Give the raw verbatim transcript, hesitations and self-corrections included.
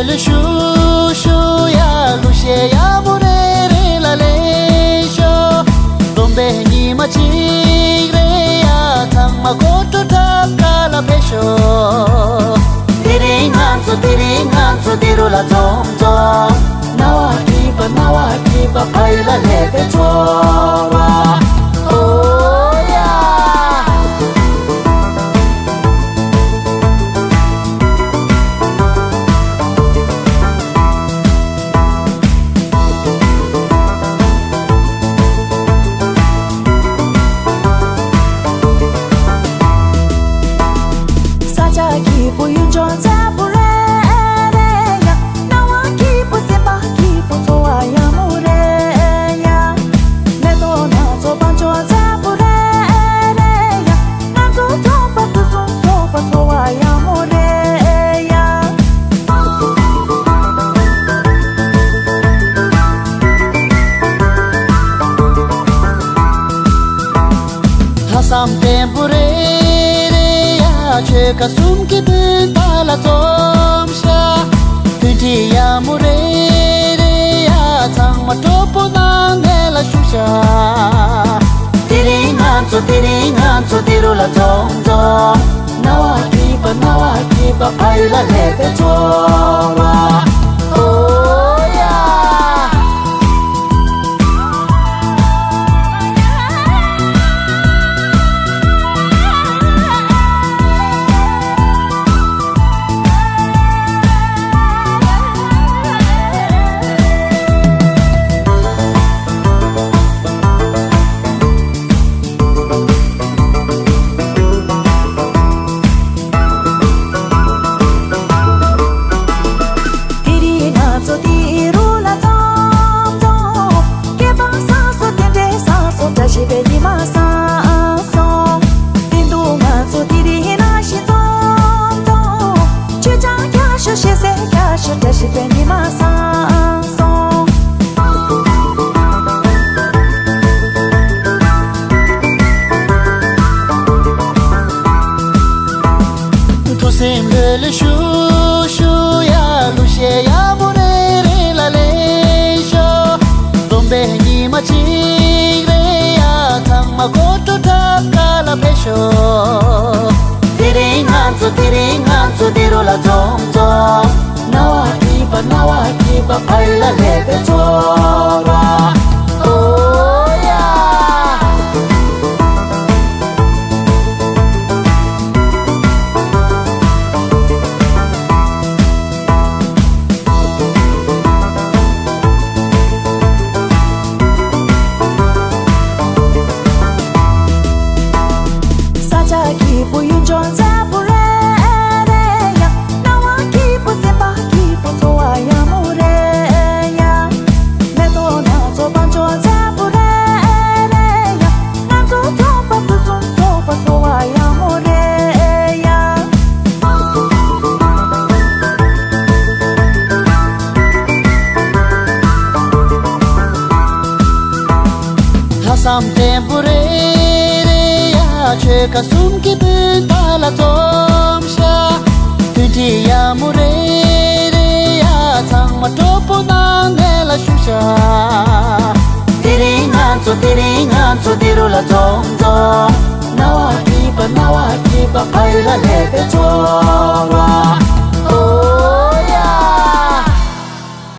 ལེ་ཤུ་ཤུ་ཡ། གླུ་གཞས་ཡག་མོ་རེ་རེ་ལ་ལེགས་ཤོག་སྟོན་པའི་ཉི་མ་གཅིག་རེ་ཡ། ཚང་མ་སྒོར་བྲོ་འཁྲབ་ག་ལ་ཕེབས་ཤོག་དེ་རིང་ང་ཚོ་དེ་རིང་ང་ཚོ་འདི་རུ་ལ་འཛོམས་འཛོམས། རྣ་བ་སྐྱིད་པ་རྣ་བ་སྐྱིད་པ། ཕ་ཡུལ་ལ་སླེབས་པའི་ཚོར་བ། ཨོ་ཡ། ས་ཆ་སྐྱིད་པོ་ཡུལ་ལྗོངས་མཛེས་པོ་རེད་ཡ། སྣང་བ་སྐྱིད་པོ་སེམས་པ་སྐྱིད་པོ་ཚོར་བ་ཡག་མོ་རེད་ཡ། མེ་ཏོག་སྣ་ཚོགས་དཔལ་འབྱོར་མཛེས་པོ་རེད་ཡ། ང་ཚོ་ཚོགས་པ་ཕུན་སུམ་ཚོགས་པ་ཚོར་བ་ཡག་མོ་རེད་ཡ། ལྷག་བསམ་བརྟན་པོ་རེད་རེད་ཡ། ཆོལ་ཁ་གསུམ་གྱི་སྤུན་ཟླ་ལ་འཛོམས་ཤག་མཐུན་སྒྲིལ་ཡག་མོ་རེད་རེད་ཡ། ཚང་མ་སྤྲོ་པོ་ནང་ནས་ལ་བཞུགས་ཤག་དེ་རིང་ང་ཚོ་དེ་རིང་ང་ཚོ་འདི་རུ་ལ་འཛོམས་འཛོམས། རྣ་བ་སྐྱིད་པ་རྣ་བ་སྐྱིད་པ། ཕ་ཡུལ་ལ་སླེབས་པའི་ཚོར་བ། ཨོ་ཡ། དེ་རིང་ང་ཚོ་འདི་རུ་ལ་འཛོམས་འཛོམས། སྐལ་བ་བཟང་སོང་རྟེན་འབྲེལ་བཟང་སོང་། བཀྲ་ཤིས་པའི་ཉི་མ་བཟང་སོང་། བདེ་སྡུག་ང་ཚོ་འདི་རིང་ནང་བཞིན་འཛོམས་འཛོམས། མཆོད་ཆང་རྒྱག་ཤོག་གཞས་གསེར་རྒྱག་ཤོག་བཀྲ་ཤིས་པའི་ཉི་མ་བཟང་སོང་། ཐུགས་སེམས་ལྷོད་ལྷོད་ཤུགས་ཤུགས་ཡ། གླུ་གཞས་ཡག་མོ་རེ་རེ་ལ་ལེགས་ཤོག་སྟོན་པའི་ཉི་མ་གཅིག་རེ་ཡ། ཚང་མ་སྒོར་བྲོ་འཁྲབ་ག་ལ་ཕེབས་ཤོག་དེ་རིང་ང་ཚོ་དེ་རིང་ང་ཚོ་འདི་རུ་ལ་འཛོམས་འཛོམས། རྣ་བ་སྐྱིད་པ་རྣ་བ་སྐྱིད་པ། ཕ་ཡུལ་ལ་སླེབས་པའི་ཚོར་བ། ཨོ་ཡ། ས་ཆ་སྐྱིད་པོ་ཡུལ་ལྗོངས་མཛེས་པོ་རེད་རེད་ཡ། སྣང་བ་སྐྱིད་པོ་སེམས་པ་སྐྱིད་པོ་ཚོར་བ་ཡག་མོ་རེད་ཡ། མེ་ཏོག་སྣ་ཚོགས་དཔལ་འབྱོར་མཛེས་པོ་རེད་རེད་ཡ། ང་ཚོ་ཚོགས་པ་ཕུན་སུམ་ཚོགས་པ་ཚོར་བ་ཡག་མོ་རེད་ཡ། ལྷག་བསམ་བརྟན་པོ་རེད་རེད་ཡ། ཆོལ་ཁ་གསུམ་གྱི་སྤུན་ཟླ་ལ་འཛོམས་ཤག་མཐུན་སྒྲིལ་ཡག་མོ་རེད་རེད་ཡ། ཚང་མ་སྤྲོ་པོ་ནང་ནས་ལ་བཞུགས་ཤག་དེ་རིང་ང་ཚོ་དེ་རིང་ང་ཚོ་འདི་རུ་ལ་འཛོམས་འཛོམས། རྣ་བ་སྐྱིད་པ་རྣ་བ་སྐྱིད་པ། ཕ་ཡུལ་ལ་སླེབས་པའི་ཚོར་